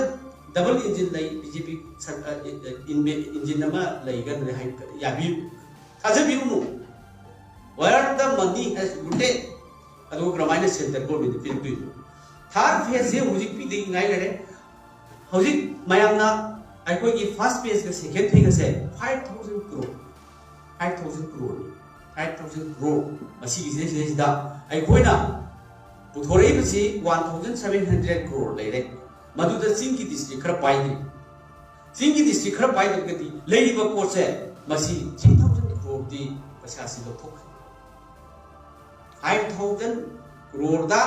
ꯗꯕꯜ ꯏꯟꯖꯤꯟ ꯂꯩ, ꯕꯤ ꯖꯦ ꯄꯤ ꯁꯔ-, ꯑ, ꯏꯟ-, ꯏꯟꯖꯤꯟ ꯑꯃ ꯂꯩꯒꯗ꯭ꯔꯦ ꯍꯥꯏ-, ꯌꯥꯕꯤꯌꯨ꯫ ꯊꯥꯖꯕꯤꯔꯨꯅꯨ꯫ Where the money has rooted, ꯑꯗꯨꯒ ꯀꯔꯝꯍꯥꯏꯅ ꯁꯦꯟꯇ꯭ꯔꯦꯜ ꯒꯣꯔꯃꯦꯟꯗ ꯄꯤꯔꯛꯇꯣꯏꯅꯣ? Third phase ꯁꯦ ꯍꯧꯖꯤꯛ ꯄꯤꯗ꯭ꯔꯤꯉꯥꯏ ꯂꯩꯔꯦ꯫ ꯍꯧꯖꯤꯛ ꯃꯌꯥꯝꯅ ꯑꯩꯈꯣꯏꯒꯤ first phase ꯀ second phase ꯀꯁꯦ five thousand crore꯫ Five thousand crore, five thousand crore ꯃꯁꯤꯒꯤ ꯁꯤꯗꯩꯁꯤꯗ ꯑꯩꯈꯣꯏꯅ ꯄꯨꯊꯣꯔꯛꯏꯕꯁꯤ one thousand seven hundred crore ꯂꯩꯔꯦ꯫ ꯃꯗꯨꯗ ꯆꯤꯡꯒꯤ ꯗꯤꯁꯇ꯭ꯔꯤꯛ ꯈꯔ ꯄꯥꯏꯗ꯭ꯔꯤ꯫ ꯆꯤꯡꯒꯤ ꯗꯤꯁꯇ꯭ꯔꯤꯛ ꯈꯔ ꯄꯥꯏꯗ꯭ꯔꯒꯗꯤ ꯂꯩꯔꯤꯕ ꯄꯣꯠꯁꯦ ꯃꯁꯤ three thousand crore ꯗꯤ ꯄꯩꯁꯥꯁꯤ ꯂꯧꯊꯣꯛꯈ꯭ꯔꯦ꯫ Five thousand crore ꯗ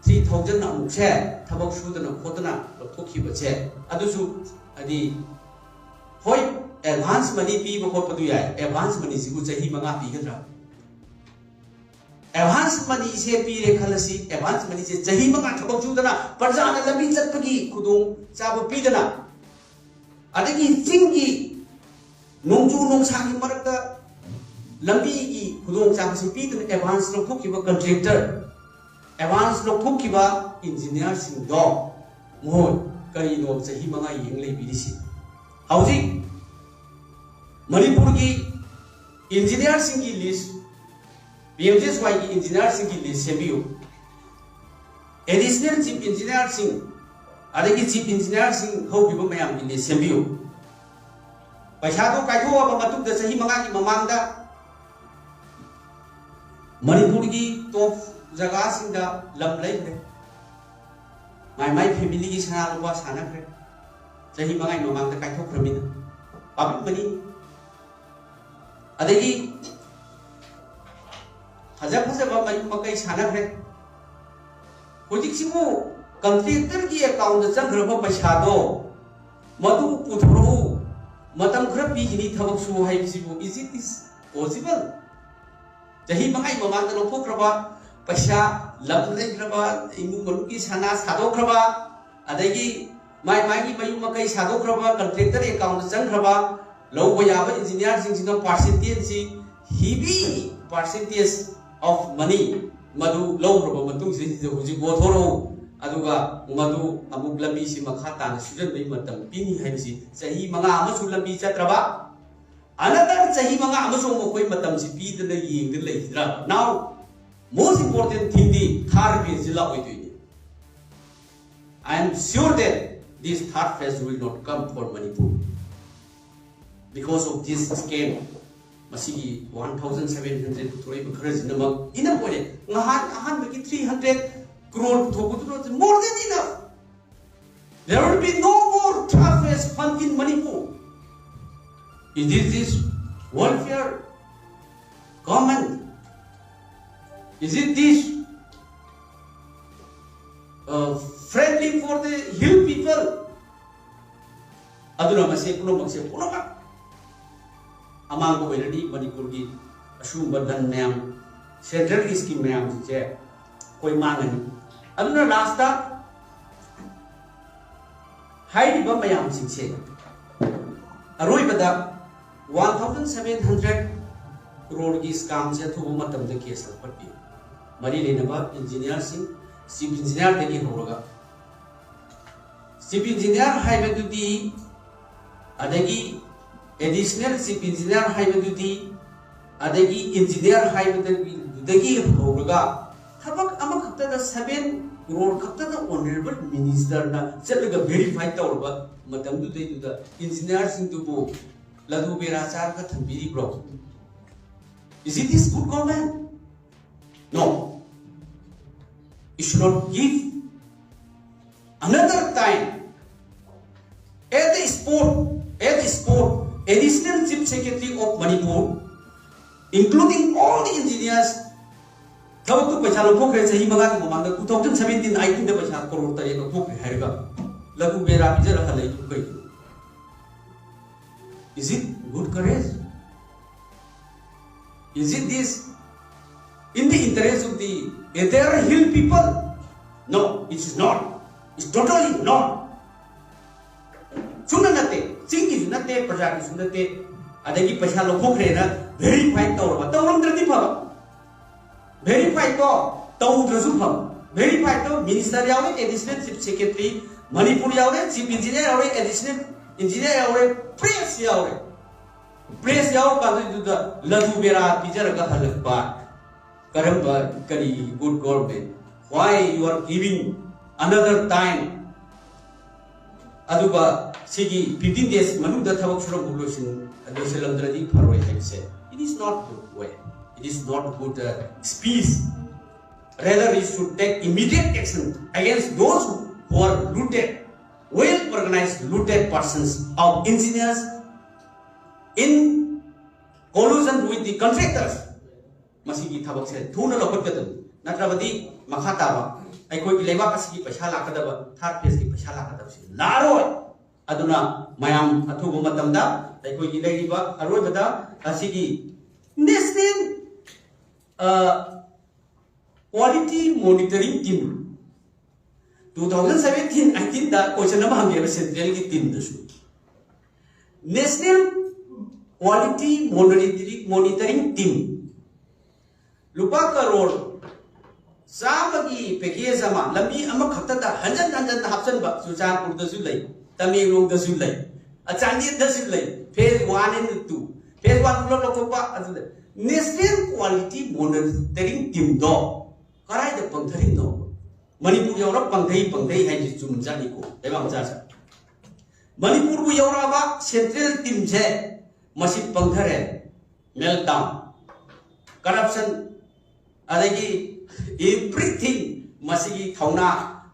three thousand ꯑꯃꯨꯛꯁꯦ ꯊꯕꯛ ꯁꯨꯗꯅ ꯈꯣꯠꯇꯅ ꯂꯧꯊꯣꯛꯈꯤꯕꯁꯦ, ꯑꯗꯨꯁꯨ ꯍꯥꯏꯗꯤ ꯍꯣꯏ, advance money ꯄꯤꯕ ꯈꯣꯠꯄꯗꯨ ꯌꯥꯏ, advance money ꯁꯤꯕꯨ ꯆꯍꯤ ꯃꯉꯥ ꯄꯤꯒꯗ꯭ꯔꯥ? Advance money ꯁꯦ ꯄꯤꯔꯦ ꯈꯜꯂꯁꯤ, advance money ꯁꯦ ꯆꯍꯤ ꯃꯉꯥ ꯊꯕꯛ ꯁꯨꯗꯅ ꯄ꯭ꯔꯖꯥꯅ ꯂꯝꯕꯤ ꯆꯠꯄꯒꯤ ꯈꯨꯗꯣꯡ ꯆꯥꯕ ꯄꯤꯗꯅ, ꯑꯗꯒꯤ ꯆꯤꯡꯒꯤ ꯅꯣꯡꯖꯨ ꯅꯨꯡꯁꯥꯒꯤ ꯃꯔꯛꯇ ꯂꯝꯕꯤꯒꯤ ꯈꯨꯗꯣꯡ ꯆꯥꯕꯁꯤ ꯄꯤꯗꯅ advance ꯂꯧꯊꯣꯛꯈꯤꯕ contractor, advance ꯂꯧꯊꯣꯛꯈꯤꯕ engineer ꯁꯤꯡꯗꯣ ꯃꯈꯣꯏ ꯀꯔꯤꯅꯣ ꯆꯍꯤ ꯃꯉꯥ ꯌꯦꯡ ꯂꯩꯕꯤꯔꯤꯁꯤ? ꯍꯧꯖꯤꯛ ꯃꯅꯤꯄꯨꯔꯒꯤ engineer ꯁꯤꯡꯒꯤ list, P M G S Y ꯒꯤ engineer ꯁꯤꯡꯒꯤ list ꯁꯦꯝꯕꯤꯌꯨ꯫ Additional chief engineer ꯁꯤꯡ, ꯑꯗꯒꯤ chief engineer ꯁꯤꯡ ꯍꯧꯈꯤꯕ ꯃꯌꯥꯝꯒꯤ list ꯁꯦꯝꯕꯤꯌꯨ꯫ ꯄꯩꯁꯥꯗꯣ ꯀꯥꯏꯊꯣꯛꯑꯕ ꯃꯇꯨꯡꯗ ꯆꯍꯤ ꯃꯉꯥꯒꯤ ꯃꯃꯥꯡꯗ ꯃꯅꯤꯄꯨꯔꯒꯤ top ꯖꯒꯥꯁꯤꯡꯗ ꯂꯝ ꯂꯩꯈ꯭ꯔꯦ꯫ ꯃꯥꯏ ꯃꯥꯏ family ꯒꯤ ꯁꯅꯥ ꯂꯨꯄꯥ ꯁꯥꯟꯅꯈ꯭ꯔꯦ꯫ ꯆꯍꯤ ꯃꯉꯥꯒꯤ ꯃꯃꯥꯡꯗ ꯀꯥꯏꯊꯣꯛꯈ꯭ꯔꯃꯤꯅ꯫ Public money꯫ ꯑꯗꯒꯤ ꯐꯖ ꯐꯖꯕ ꯃꯌꯨꯝ ꯃꯀꯩ ꯁꯥꯟꯅꯈ꯭ꯔꯦ꯫ ꯍꯧꯖꯤꯛꯁꯤꯕꯨ contractor ꯒꯤ account ꯇ ꯆꯪꯈ꯭ꯔꯕ ꯄꯩꯁꯥꯗꯣ ꯃꯗꯨ ꯄꯨꯊꯣꯔꯛꯎ, ꯃꯇꯝ ꯈꯔ ꯄꯤꯈꯤꯅꯤ ꯊꯕꯛ ꯁꯨ ꯍꯥꯏꯕꯁꯤꯕꯨ, is it is possible? ꯆꯍꯤ ꯃꯉꯥꯒꯤ ꯃꯃꯥꯡꯗ ꯂꯧꯊꯣꯛꯈ꯭ꯔꯕ ꯄꯩꯁꯥ, ꯂꯝ ꯂꯩꯈ꯭ꯔꯕ, ꯏꯃꯨꯡ ꯃꯅꯨꯡꯒꯤ ꯁꯅꯥ ꯁꯥꯗꯣꯛꯈ꯭ꯔꯕ, ꯑꯗꯒꯤ ꯃꯥꯏ ꯃꯥꯏꯒꯤ ꯃꯌꯨꯝ ꯃꯀꯩ ꯁꯥꯗꯣꯛꯈ꯭ꯔꯕ, contractor account ꯇ ꯆꯪꯈ꯭ꯔꯕ, ꯂꯧꯕ ꯌꯥꯕ engineer ꯁꯤꯡꯁꯤꯅ percentage ꯁꯤ, heavy percentage of money ꯃꯗꯨ ꯂꯧꯈ꯭ꯔꯕ ꯃꯇꯨꯡꯁꯤꯗ ꯍꯧꯖꯤꯛ ꯄꯨꯊꯣꯔꯛꯎ, ꯑꯗꯨꯒ ꯃꯗꯨ ꯑꯃꯨꯛ ꯂꯝꯕꯤꯁꯤ ꯃꯈꯥ ꯇꯥꯅ ꯁꯨꯖꯟꯕꯒꯤ ꯃꯇꯝ ꯄꯤꯅꯤ ꯍꯥꯏꯕꯁꯤ, ꯆꯍꯤ ꯃꯉꯥ ꯑꯃꯁꯨ ꯂꯝꯕꯤ ꯆꯠꯇ꯭ꯔꯕ, another ꯆꯍꯤ ꯃꯉꯥ ꯑꯃꯁꯨ ꯃꯈꯣꯏ ꯃꯇꯝꯁꯤ ꯄꯤꯗꯅ ꯌꯦꯡꯗꯅ ꯂꯩꯈꯤꯗ꯭ꯔꯥ? Now, most important thing ꯗꯤ third phase ꯁꯤ ꯂꯥꯛꯑꯣꯏꯗꯣꯏꯅꯤ꯫ I am sure that this third phase will not come for Manipur because of this scam. ꯃꯁꯤꯒꯤ ꯋꯥꯟ ꯊꯥꯎꯖꯟ ꯁꯚꯦꯟ ꯍꯟꯗ꯭ꯔꯦꯗ ꯄꯨꯊꯣꯔꯛꯏꯕ ꯈꯔꯁꯤꯅꯃꯛ enough ꯑꯣꯏꯔꯦ꯫ ꯉꯍꯥꯟ ꯑꯍꯥꯟꯕꯒꯤ ꯊ꯭ꯔꯤ ꯍꯟꯗ꯭ꯔꯦꯗ ꯀ꯭ꯔꯣꯔ ꯄꯨꯊꯣꯛꯄꯗꯨꯅ more than enough. There will be no more trash waste fund in Manipur. Is it this welfare government? Is it this uh, friendly for the hill people? ꯑꯗꯨꯅ ꯃꯁꯤ ꯄꯨꯝꯅꯃꯛꯁꯦ ꯄꯨꯝꯅꯃꯛ ꯑꯃꯥꯡꯕ ꯑꯣꯏꯔꯅꯤ꯫ ꯃꯅꯤꯄꯨꯔꯒꯤ ꯑꯁꯤꯒꯨꯝꯕ ꯗꯟ ꯃꯌꯥꯝ, ꯁꯦꯟꯇ꯭ꯔꯦꯜꯒꯤ ꯁ꯭ꯀꯤꯝ ꯃꯌꯥꯝꯁꯤꯡꯁꯦ ꯑꯩꯈꯣꯏ ꯃꯥꯡꯉꯅꯤ꯫ ꯑꯗꯨꯅ ꯂꯥꯁꯇ ꯍꯥꯏꯔꯤꯕ ꯃꯌꯥꯝꯁꯤꯡꯁꯦ ꯑꯔꯣꯏꯕꯗ ꯋꯥꯟ ꯊꯥꯎꯖꯟ ꯁꯚꯦꯟ ꯍꯟꯗ꯭ꯔꯦꯗ ꯀ꯭ꯔꯣꯔꯒꯤ ꯁ꯭ꯀꯥꯝꯁꯦ ꯑꯊꯨꯕ ꯃꯇꯝꯗ ꯀꯦꯁ ꯂꯧꯈꯠꯄꯤꯌꯨ꯫ ꯃꯔꯤ ꯂꯩꯅꯕ ꯏꯟꯖꯤꯅꯤꯌꯥꯔꯁꯤꯡ, ꯆꯤꯐ ꯏꯟꯖꯤꯅꯤꯌꯥꯔꯗꯒꯤ ꯍꯧꯔꯒ, ꯆꯤꯐ ꯏꯟꯖꯤꯅꯤꯌꯥꯔ ꯍꯥꯏꯕꯗꯨꯗꯤ, ꯑꯗꯒꯤ ꯑꯦꯗꯤꯁꯅꯦꯜ ꯆꯤꯐ ꯏꯟꯖꯤꯅꯤꯌꯥꯔ ꯍꯥꯏꯕꯗꯨꯗꯤ, ꯑꯗꯒꯤ ꯏꯟꯖꯤꯅꯤꯌꯥꯔ ꯍꯥꯏꯕꯗꯨꯗꯒꯤ ꯍꯧꯔꯒ ꯊꯕꯛ ꯑꯃꯈꯛꯇꯗ ꯁꯚꯦꯟ ꯀ꯭ꯔꯣꯔ ꯈꯛꯇꯗ ꯑꯣꯅꯔꯦꯕꯜ ꯃꯤꯅꯤꯁꯇꯔꯅ ꯆꯠꯂꯒ ꯚꯦꯔꯤꯐꯥꯏ ꯇꯧꯔꯕ ꯃꯇꯝꯗꯨꯗꯩꯗꯨꯗ ꯏꯟꯖꯤꯅꯤꯌꯥꯔꯁꯤꯡꯗꯨꯕꯨ ꯂꯗꯨ ꯕꯦꯔꯥ ꯆꯥꯔꯒ ꯊꯝꯕꯤꯔꯤꯕ꯭ꯔꯣ? Is it this good government? No. You should not give another time at the spot, at the spot, Additional Chief Secretary of Manipur, including all the engineers, ꯊꯕꯛꯇꯨ ꯄꯩꯁꯥ ꯂꯧꯊꯣꯛꯈ꯭ꯔꯦ꯫ ꯆꯍꯤ ꯃꯉꯥꯒꯤ ꯃꯃꯥꯡꯗ, ꯇꯨ ꯊꯥꯎꯖꯟ ꯁꯚꯦꯟꯇꯤꯟ ꯑꯩꯇꯤꯟꯗ ꯄꯩꯁꯥ ꯀ꯭ꯔꯣꯔ ꯇꯔꯦꯠ ꯂꯧꯊꯣꯛꯈ꯭ꯔꯦ ꯍꯥꯏꯔꯒ ꯂꯗꯨ ꯕꯦꯔꯥ ꯄꯤꯖꯔꯒ ꯂꯩꯗꯨ ꯀꯩꯒꯤꯅꯣ? Is it good courage? Is it this in the interest of the entire hill people? No, it is not. It's totally not. ꯁꯨꯡꯅ ꯅꯠꯇꯦ, ꯆꯤꯡꯒꯤꯁꯨ ꯅꯠꯇꯦ, ꯄ꯭ꯔꯖꯥꯒꯤꯁꯨ ꯅꯠꯇꯦ꯫ ꯑꯗꯒꯤ ꯄꯩꯁꯥ ꯂꯧꯊꯣꯛꯈ꯭ꯔꯦꯅ ꯚꯦꯔꯤꯐꯥꯏ ꯇꯧꯔꯕ, ꯇꯧꯔꯝꯗ꯭ꯔꯗꯤ ꯐꯕ꯫ ꯚꯦꯔꯤꯐꯥꯏꯗꯣ ꯇꯧꯗ꯭ꯔꯁꯨ ꯐꯕ꯫ ꯚꯦꯔꯤꯐꯥꯏꯗꯣ ꯃꯤꯅꯤꯁꯇꯔ ꯌꯥꯎꯔꯦ, ꯑꯦꯗꯤꯁꯅꯦꯜ ꯆꯤꯐ ꯁꯦꯀ꯭ꯔꯦꯇꯔꯤ ꯃꯅꯤꯄꯨꯔ ꯌꯥꯎꯔꯦ, ꯆꯤꯐ ꯏꯟꯖꯤꯅꯤꯌꯥꯔ ꯌꯥꯎꯔꯦ, ꯑꯦꯗꯤꯁꯅꯦꯜ ꯏꯟꯖꯤꯅꯤꯌꯥꯔ ꯌꯥꯎꯔꯦ, ꯄ꯭ꯔꯦꯁ ꯌꯥꯎꯔꯦ꯫ ꯄ꯭ꯔꯦꯁ ꯌꯥꯎꯔꯀꯥꯟꯗꯨꯗ ꯂꯗꯨ ꯕꯦꯔꯥ ꯄꯤꯖꯔꯒ ꯍꯜꯂꯛꯄ꯫ ꯀꯔꯝꯕ, ꯀꯔꯤ good government? Why you are giving another time? ꯑꯗꯨꯒ ꯁꯤꯒꯤ ꯐꯤꯐꯇꯤꯟ ꯗꯦꯖ ꯃꯅꯨꯡꯗ ꯊꯕꯛ ꯁꯨꯔꯝꯕ ꯂꯣꯏꯁꯤꯟ-, ꯂꯣꯏꯁꯤꯜꯂꯝꯗ꯭ꯔꯗꯤ ꯐꯔꯣꯏ ꯍꯥꯏꯕꯁꯦ It's not good way. It is not good uh, speech. Rather, you should take immediate action against those who are looted, well organized looted persons of engineers in collusion with the contractors. ꯃꯁꯤꯒꯤ ꯊꯕꯛꯁꯦ ꯊꯨꯅ ꯂꯧꯈꯠꯀꯗꯕꯅꯤ, ꯅꯠꯇ꯭ꯔꯕꯗꯤ ꯃꯈꯥ ꯇꯥꯕ ꯑꯩꯈꯣꯏꯒꯤ ꯂꯩꯕꯥꯛ ꯑꯁꯤꯒꯤ ꯄꯩꯁꯥ ꯂꯥꯛꯀꯗꯕ, ꯊꯥꯔꯠ ꯐꯦꯁꯀꯤ ꯄꯩꯁꯥ ꯂꯥꯛꯀꯗꯕꯁꯤ ꯂꯥꯛꯑꯔꯣꯏ꯫ ꯑꯗꯨꯅ ꯃꯌꯥꯝ ꯑꯊꯨꯕ ꯃꯇꯝꯗ ꯑꯩꯈꯣꯏꯒꯤ ꯂꯩꯔꯤꯕ ꯑꯔꯣꯏꯕꯗ ꯑꯁꯤꯒꯤ National Quality Monitoring Team two thousand seventeen eighteenꯗ question ꯑꯃ ꯍꯪꯉꯦꯕ centralꯒꯤ teamꯗꯁꯨ꯫ National Quality Monitoring Team ꯂꯨꯄꯥ ꯀꯔꯣꯔ ꯆꯥꯝꯃꯒꯤ package ꯑꯃ ꯂꯝꯕꯤ ꯑꯃꯈꯛꯇꯗ ꯍꯟꯖꯟ ꯍꯟꯖꯟꯅ ꯍꯥꯞꯆꯟꯕ ꯆꯨꯔꯆꯥꯟꯄꯨꯔꯗꯁꯨ ꯂꯩ, ꯇꯃꯦꯡꯂꯣꯡꯗꯁꯨ ꯂꯩ, ꯆꯥꯟꯗꯦꯜꯗꯁꯨ ꯂꯩ꯫ Phase one and two, phase one ꯄꯨꯂꯞ ꯂꯧꯊꯣꯛꯄ꯫ ꯑꯗꯨꯗ National Quality Monitoring Teamꯗꯣ ꯀꯗꯥꯏꯗ ꯄꯪꯊꯔꯤꯅꯣ? ꯃꯅꯤꯄꯨꯔ ꯌꯧꯔ ꯄꯪꯊꯩ ꯄꯪꯊꯩ ꯍꯥꯏꯁꯤ ꯆꯨꯝꯖꯥꯠꯅꯤꯀꯣ ꯂꯩꯕꯥꯛ ꯃꯆꯥꯁꯦ꯫ ꯃꯅꯤꯄꯨꯔꯕꯨ ꯌꯧꯔꯛꯑꯕ central teamꯁꯦ ꯃꯁꯤ ꯄꯪꯊꯔꯦ꯫ Meltdown, corruption, ꯑꯗꯒꯤ everything, ꯃꯁꯤꯒꯤ ꯊꯧꯅꯥ,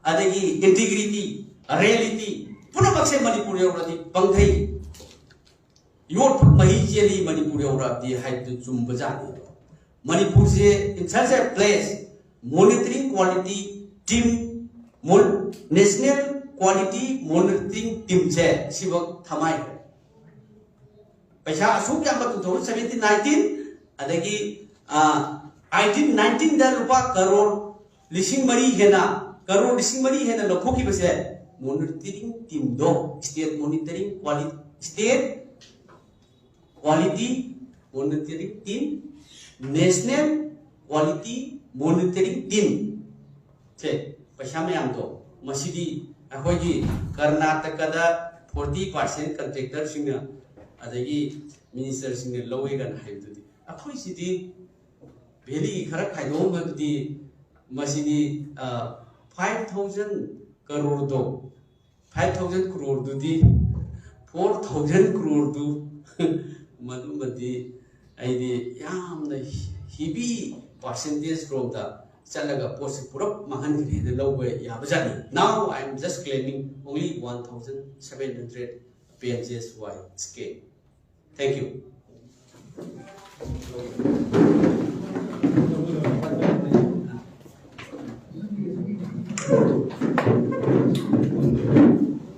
ꯑꯗꯒꯤ integrity, reality, ꯄꯨꯝꯅꯃꯛꯁꯦ ꯃꯅꯤꯄꯨꯔ ꯌꯧꯔꯗꯤ ꯄꯪꯊꯩ꯫ ꯌꯣꯠ ꯃꯍꯤ ꯆꯦꯜꯂꯤ ꯃꯅꯤꯄꯨꯔ ꯌꯧꯔꯛꯑꯗꯤ ꯍꯥꯏꯕꯗꯨ ꯆꯨꯝꯕꯖꯥꯠꯅꯤ꯫ ꯃꯅꯤꯄꯨꯔꯁꯦ in such a place, monitoring quality team, National Quality Monitoring Teamꯁꯦ ꯁꯤꯐꯥꯎ ꯊꯝꯍꯥꯏꯈ꯭ꯔꯦ꯫ ꯄꯩꯁꯥ ꯑꯁꯨꯛ ꯌꯥꯝꯕ two thousand seventeen nineteen, ꯑꯗꯒꯤ eighteen nineteenꯗ ꯂꯨꯄꯥ ꯀꯔꯣꯔ ꯂꯤꯁꯤꯡ ꯃꯔꯤ ꯍꯦꯟꯅ, ꯀꯔꯣꯔ ꯂꯤꯁꯤꯡ ꯃꯔꯤ ꯍꯦꯟꯅ ꯂꯧꯊꯣꯛꯈꯤꯕꯁꯦ monitoring teamꯗꯣ, state monitoring quality, state quality monitoring team, National Quality Monitoring Team ꯁꯦ ꯄꯩꯁꯥ ꯃꯌꯥꯝꯗꯣ ꯃꯁꯤꯗꯤ ꯑꯩꯈꯣꯏꯒꯤ ꯀꯔꯅꯥꯇꯀꯗ forty percent contractorꯁꯤꯡꯅ ꯑꯗꯒꯤ ministerꯁꯤꯡꯅ ꯂꯧꯋꯦ ꯀꯥꯏꯅ ꯍꯥꯏꯕꯗꯨꯗꯤ ꯑꯩꯈꯣꯏꯁꯤꯗꯤ valley ꯈꯔ ꯈꯥꯏꯗꯣꯛꯑꯝꯃꯕꯗꯤ ꯃꯁꯤꯗꯤ five thousand crore ꯗꯣ, five thousand crore ꯗꯨꯗꯤ four thousand crore ꯗꯨ ꯃꯗꯨꯃꯗꯤ ꯑꯩꯗꯤ ꯌꯥꯝꯅ heavy percentage ꯔꯣꯝꯗ ꯆꯠꯂꯒ ꯄꯣꯠꯁꯤ ꯄꯨꯔꯞ ꯃꯥꯡꯍꯟꯈ꯭ꯔꯦꯅ ꯂꯧꯕ ꯌꯥꯕꯖꯥꯠꯅꯤ꯫ Now I am just claiming only one thousand seven hundred pages worth scale. Thank you.